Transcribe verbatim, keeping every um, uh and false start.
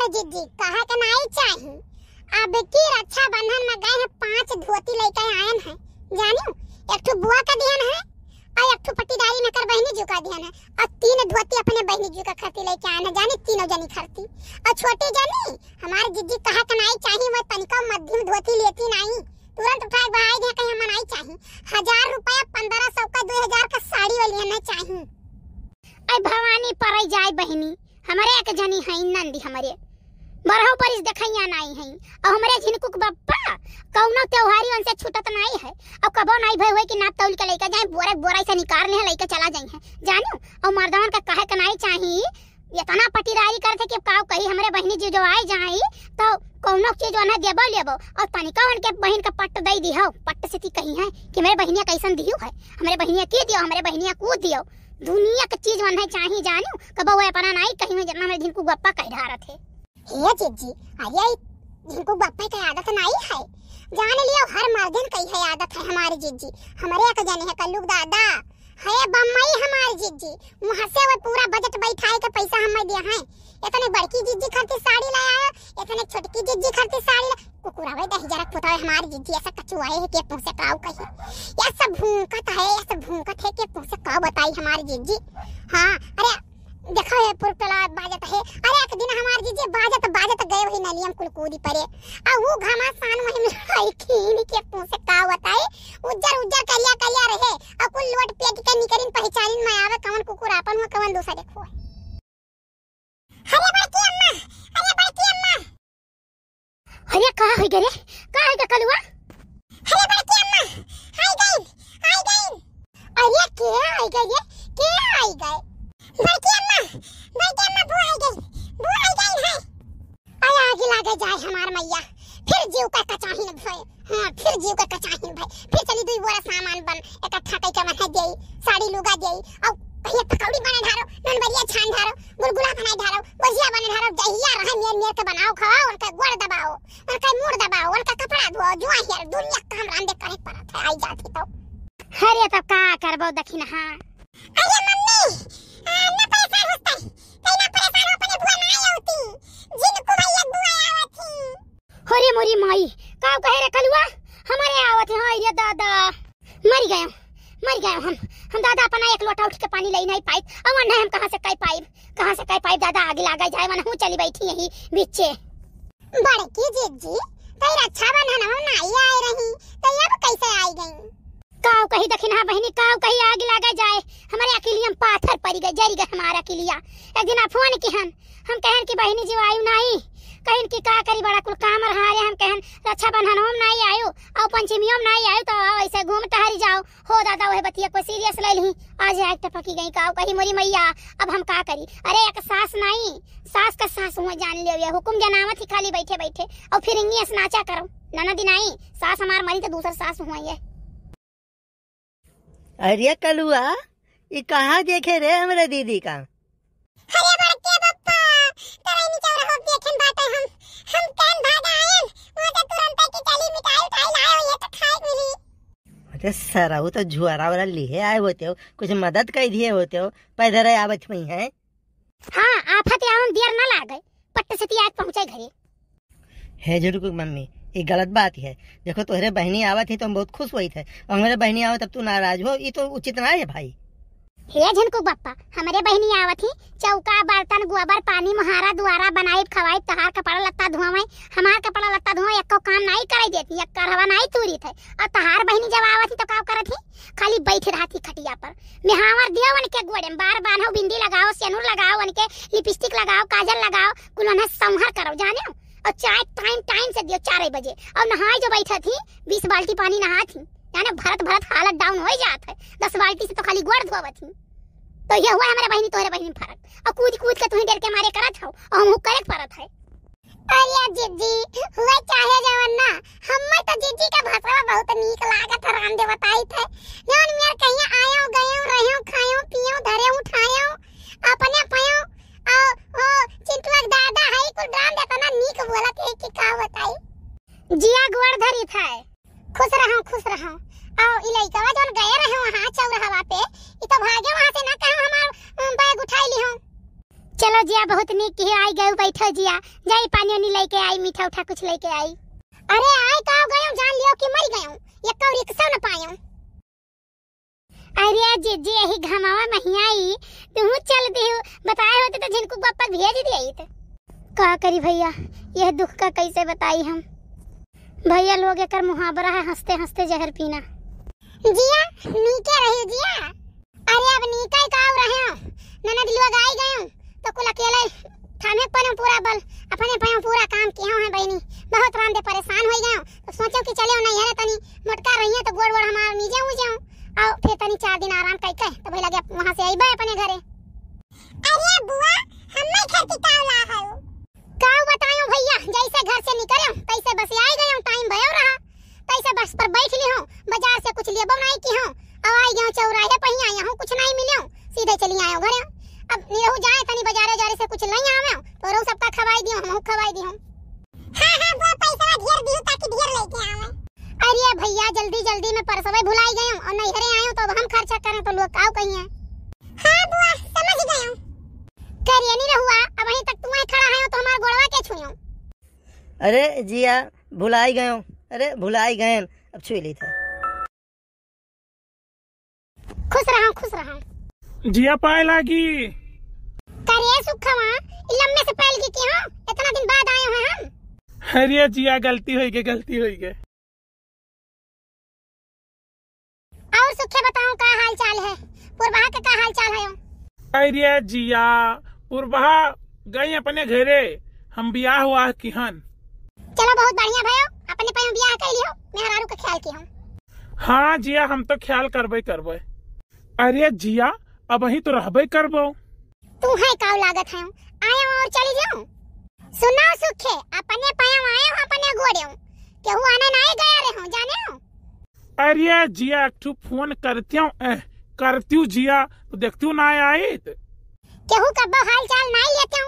जिज्जी, कहा के नाई चाही। अब की रक्षाबंधन में गए हैं, पांच धोती लेके आयन है, जानियो, एक ठो बुआ का दिहन है और एक ठो पट्टीदारी में कर बहनी जू का दिहन है और तीन धोती अपने बहनी जू का खरती लेके आयन है, जानी, तीनों जनी खरती। और छोटी जनी हमारे जिज्जी, कहा के नाई चाही, वो तनिका मध्यम धोती लेती नाई, तुरंत उठाए भाई दे कहीं हम नाई चाही। हजार रुपया, पन्द्रह सौ का, दो हजार का साड़ी वाली है ना चाही। ऐ भवानी परई जाए बहिनी, हमरे एक जनी है नंदी हमरे, बरहो परिस देखैया नाई है। और हमरे झिनकुक बप्पा कौनो त्योहारी उनसे छूटत नाई है। और कबो नाई भय होए कि नाप तौल के लइके जाए, बोरे बोरा से निकाल ले लइके चला जाई है, जानियो। और मर्दवन का कहे के नाई चाही, इतना पटीदारी करत है कि अब काव कही, हमरे बहिनी जी जो आए जाई तो कौनो चीज उन्हें देबो लेबो, और तनिका उनके बहिन का पट्ट दे दिहो, पट्ट से ती कही है कि हमरे बहिनिया कैसन दियो है, हमरे बहिनिया के दियो, हमरे बहिनिया को दियो। दुनिया के चीज उन्हें चाही, जानियो, कबो वो अपना नाई कही है, जितना हमरे झिनकू गप्पा कह ढारत है। हे जिज्जी, अरे ई झिनकू गप्पा के आदत नाई है, जान लियो, हर मर्दन कही है आदत है हमारी जिज्जी। हमरे एक जने है कल्लू दादा, है बम्मई हमार जिज्जी, वहाँ से वो पूरा बजट बैठाए के पैसा हमें दिया है। इतने बड़की जिज्जी खरती साड़ी ले आयो, इतने छोटकी जिज्जी खरती साड़ी ले, कुकुरावे दही जरा पुतावे हमार जिज्जी, ऐसा कचुआए है के पूछे काव कही। ऐसा भूंकत है, ऐसा भूंकत है के पूछे काव बताई हमार जिज्जी। हाँ, अरे देखो ये पुरपला बाजत है, अरे एक दिन हमार जिज्जी बाजत बाजत गए वही नलियम कुलकूदी परे, आ वो घमासान वही में लड़ाई खीन के पूछे काव बताई, उज्जर उज्जर करिया करिया रहे, अउ कुल लोट पेट के निकरिन पहिचानिन में आवे, कवन कुकुर आपन हुआ, कवन दूसरे को। अरे बड़की अम्मा, अरे बड़की अम्मा। अरे का होइ गए रे? का होइ गए कलुआ? अरे बड़की अम्मा, आई गई, आई गई। अरे के आई गई रे? के आई गई? बड़की अम्मा, बड़की अम्मा, बुआ आई गई, बुआ आई गई है। अरे आगे लागे जाए हमार मैया, फिर जीव का कचाहिन भय। हाँ, फिर जीव का कचाहिन भय, फिर चली दुई बोरा सामान बन इकट्ठा कई के वहाँ देई, साड़ी लुगा देई, और कहिए पकौड़ी बने ढारो, ननबरिया छान ढारो, गुलगुला बनाए ढारो, गोजिया बने ढारो, जहिया रहे मेर मेर के बनाओ खाओ, उनका गोड़ दबाओ, उनका मूड़ दबाओ, उनका कपड़ा धोओ, जुआ हियर दुनिया का काम रांधे करे पड़त है, आई जाती तो। अरे तब का करबो दखिनहा। अरे मम्मी, आ, ना परेशान होता, कहीं ना परेशान हो, अपने बुआ ना आई होती, जिनको भैया बुआ आवत थी। अरे मोरी माई, का कहे रे कलुआ? हमारे आवत है, हाय रे दादा। मर गए, मर गए हम। हम दादा अपना एक लोटा उठ के पानी ले नहीं पाइब। अब वन्ना हम कहाँ से कई पाइब? कहाँ से कई पाइब दादा? आग लागे जाए, वन्ना हूँ चली बैठी यही बीचे। बड़की जिज्जी, तई रक्षाबंधन में नाई आए रही, तई अब कैसे आई गई? काव कही दखिनहा बहिनी, काव कही आग लागे जाए, हमारे अकिलिया में पाथर पड़ी गए, जरी गए हमारा अकिलिया। एक दिन फोन किहन, हम कहन कि बहिनी जी आयु नाई, कहन कि का करी बड़ा कुल काम रहा रे, हम कहन रक्षाबंधन में नाई आयु, और पंचमियों में नाई आयु, तो आओ ऐसे घूम टहरी जाओ। हो दादा, वह बतिया को सीरियस ले ली, आज आग टपकी गई, काव कही मोरी मैया, अब हम का करी? अरे एक सास नाई, सास का सास हुआ जान लियो, ये हुकुम जनावत ही खाली बैठे बैठे, और फिर इंगी नाचा करो, ननद नाई, सास हमार मरी तो दूसर सास हुआ ये। अरे कलुआ, ई कहाँ देखे रे हमरे दीदी का? अरे बड़के बप्पा, तोरे नीचे रहो देखे बाटे हम, हम कहन भाग आयन, वहाँ से तुरंत की चली मिठाई उठाई लाए हो, ये तो खाए मिली। अरे सरऊ तो झुआरा वाला लिहे आए होते हो, कुछ मदद कर दिए होते हो, पैदल आवत हुई हैं। हाँ, आफत आवन देर ना लागे, पट्ट से ती आग पहुँचे घरे। हे झुरकू के मम्मी, ये गलत बात है। देखो, तोहरे बहिनी आवत ही तो हम बहुत खुश होइत है, और हमरे बहिनी आवत तब तू नाराज हो, ये तो उचित ना है भाई। हे झिनकू बप्पा, हमरे बहिनी आवत ही, चौका, बर्तन, गोबर, पानी, मोहारा, दुआरा बनाइब, खवाइब, तहार कपड़ा लत्ता धोवे, हमार कपड़ा लत्ता धोवे, एको काम नाई करे देती, एक करवा नाई तूरी थे। और तहार बहिनी जब आवत ही तो का करत ही? खाली बैठ रहत ही खटिया पर। मेहावर दियो उनके गोड़े में, बार बान्हो, बिंदी लगाओ, सेनुर लगाओ, उनके लिपस्टिक लगाओ, काजल लगाओ, कुल उन्हें संहार करो, जाने हो? और चाय टाइम टाइम से दियो, चार बजे। और नहाए जो बैठत ही, बीस बाल्टी पानी नहात ही, जाने भरत भरत हालत डाउन हो जात है। दस बाल्टी से तो खाली गोड़ धोवत ही। तो ये हुआ हमारे बहिनी तोहरे बहिनी में फर्क। और कूद कूद के तुही डर के मारे करत हो, और हम करे के परत है। अरे जिज्जी, हुए चाहे जवन ना, हम्मे तो जिज्जी का भसवा बहुत नीक लागत है, रामदेव बताई थे। जवन मेर कहिया आयो, गयो, रह्यो, खायो, पियो, धरे, उठायो, अपने पयो, आ, ओ, चिंटुआ के दादा है, कुल राम दे इतना नीक बोलत है कि का बताई। जिया गोड़ धरी थे। खुश रहो, खुश रहो। आओ, ई लइकवा जवन गए रहे वहाँ चौराहवा पे, ई तो भागे वहाँ से ना कहो हमार, अम, बैग उठाई ली हो। चलो जिया, बहुत नीक किहे, आई गयो, बैठो जिया, जाई पानी उनी लेके आई, मीठा उठा कुछ लेके आई। अरे आई का गयो, जान लियो कि मर गयो, ये कौ रिक्शा न पायो। अरे जीजी, यही घमावा महिया आई, तुहू चल दिहु, बताए होते तो झिनकू बप्पा भेज दिया। का करी भैया, यह दुख का कैसे बताई हम। भैया लोग एकर मुहावरा है, हंसते हंसते जहर पीना। जिया, नीके रही जिया। अरे अब नीके का रहे हो, ननद लोग आई गयो, तो कुल अकेले थामे पड़े पूरा बल, अपने पाँव पूरा काम किए हैं बहनी। बहुत राम दे परेशान हो गयो, तो सोचो कि चले नैहरे तनी मोटका रहिए तो गोड़ वोड़ हमार मीजे उजे हो, और फिर तनी चार दिन आराम करके तो भई लगे वहां से अइबे अपने घरे। अरे बुआ, हम्मे घर की काव ला है? काव बतायो भैया, जैसे घर से निकले तैसे बस आई गयो, टाइम भयो रहा, तैसे बस पर बैठ ली हूँ, बाजार से कुछ लेबो नहीं की हूँ, अब आई गयो चौराहे पर ही आई हूँ, कुछ नहीं मिले, सीधे चली आयो घरे। अब निरहू जाए तनी बाजारे उजारे से कुछ लई आवे, तो रहू सबका खवाई दियो, हमहू खवाई दियो। हाँ, हाँ, बुआ, पैसवा ढेर दियो, ताकि ढेर लेके आवे। अरे भैया, जल्दी, जल्दी में परसवे भुलाई गयो और नैहरे आयो, तो अब हम खर्चा करें, तो लोग काव कहिए। हाँ, बुआ, समझ गयो। करिए निरहुआ, अब वहीं तक तुम्हें खड़ा है, तो हमार गोड़वा के छुयो। अरे जिया, भुलाई गयो, अरे भुलाई गयन, अब छुई ली था। खुश रहो, खुश रहो। जिया पाए लागी। करे सुखवा, ई लम्बे से पहल की, की हो? इतना दिन बाद आए हैं हम। अरे जिया, गलती होई गई, गलती होई गई। और सुखे बताओ, का हाल चाल है? पुरबहा के का हाल चाल है? अरे जिया, पुरबहा गई अपने घरे, हम बियाह हुआ किहन। चलो बहुत बढ़िया भयो, अपने पाँव बियाह कर लियो, मेहरारू का ख्याल की हम। हाँ जिया, हम तो ख्याल करबे करबे। अरे जिया, अबहीं तो रहबे करबो। तू है काव लागत है, आयो और चली जाओ। सुनो सुखे, अपने पाँव आयो, अपने गोड़े हो, केहू आने नाई गया रहे हो, जाने हो? अरे जिया, एक ठू फोन करतियो, ए, करतियो जिया, तो देखतियो ना आइत। केहू कब्बो हाल चाल नाई लेतियो,